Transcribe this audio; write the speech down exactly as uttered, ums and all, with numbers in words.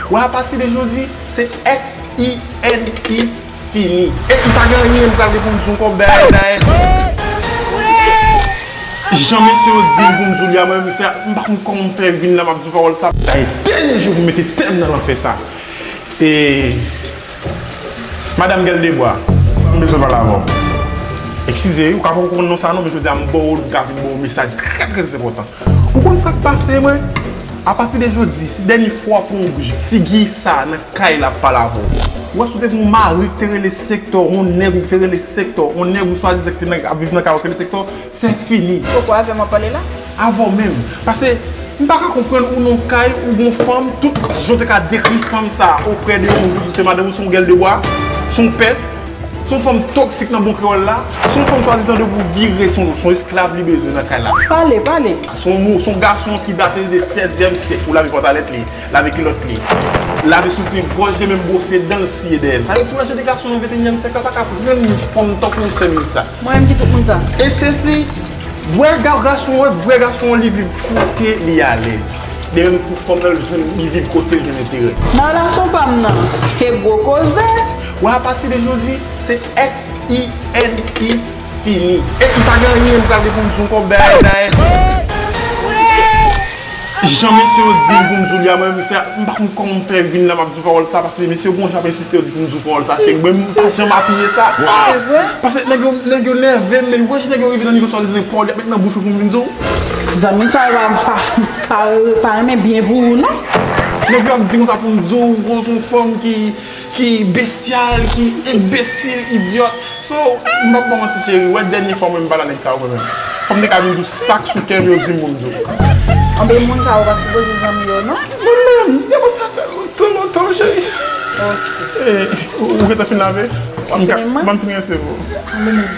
Wè, apati de jodi, se F I N I, fini. E m pa gen anyen m pral reponn sou kòb dayè, dayè. Jan mesye yo di m pou m di w li a, mwen, mesye, m pa konn kòman m fè vin la, m ap di w pawòl sa. Dayè, dènye jou pou m mete tèt m nan lanfè sa. E, Madanm Gèl Debwa, m bezwen pale avè w. Eskize, wi, ou ka poko konn non sa non, men jodi a m ba w li, m ka vin ba w mesaj trè, trè enpòtan. Ou konn sa k pase, mwen? Apati de jodi, se dènye fwa pou yon figi sa nan kay la ap pale avè w. Ou wè, si w te gen yon mari ki te rele Sektò, yon nèg ou ki te rele Sektò, yon nèg ou swadizan ki te nan, ap viv nan kay ou ki rele Sektò, se fini. Poko avè m w ap pale la? Avè w menm. Paske, m pa ka konprann ou nan kay, ou gon fanm, tout jan w te ka dekri fanm sa oprè de yon moun, se madanm ou, se yon gèl de bwa, se yon pès, se yon fanm toksik nan bon kreyòl la, se yon fanm swadizan depi w vire, se yon, se yon esklav li bezwen nan kay la. Pale, pale. Se yon, se yon gason ki date de sèzyèm syèk, ou lave pantalèt li, lave kilòt li, lave soutyen gòj li, menm bwose dan l siye dèyè l. Sa vle di, sou jan de gason nan venteyinyèm syèk la, pa ka jwenn fanm tankou w sèm li sa. Mwen menm ki tout moun sa. E sesi, vre ga-, gason, wè, vre gason an, li viv kote li alèz. De menm pou fanm nan, li jwenn, li viv kote l jwenn enterè. Nan relasyon pa m nan, e gwo koze. Wè, apati de jodi, se F I N I, fini. E m pa gen anyen m pral reponn sou kòb dayè, dayè. Jan mesye yo di m pou m di w li a, mwen, mesye, m pa konn kòman m fè vin la, m ap di w pawòl sa, paske mesye yo gon jan ap ensiste, yo di pou m di w pawòl sa, cheri, mwen, m pa janm apiye sa. Se vre? Paske nèg yo, nèg yo nève m, men ou wè jan nèg yo rive nan nivo sa, yo di se pawòl y ap met nan bouch ou pou m vin di w. Zanmi sa yo pa, pa, pa, pa renmen byen pou ou, non? Nèg yo ap di konsa pou m di w, ou se yon fanm ki ki bestyal, ki enbesil, idyòt. So, m p ap ba w manti, cheri, wè, dènye fwa mwen m pale a nèg sa yo, mwen menm. Fò m te ka vin di w sa k sou kè m, yo di m pou m di w. Anben, moun sa yo pa sipoze zanmi yo, non? Mwen menm, depi sa fè lontan, lontan, cheri. Ok. E, ou, ou gentan fin lave? Ban m ka, ban m fin rinse pou ou. Anben, menm.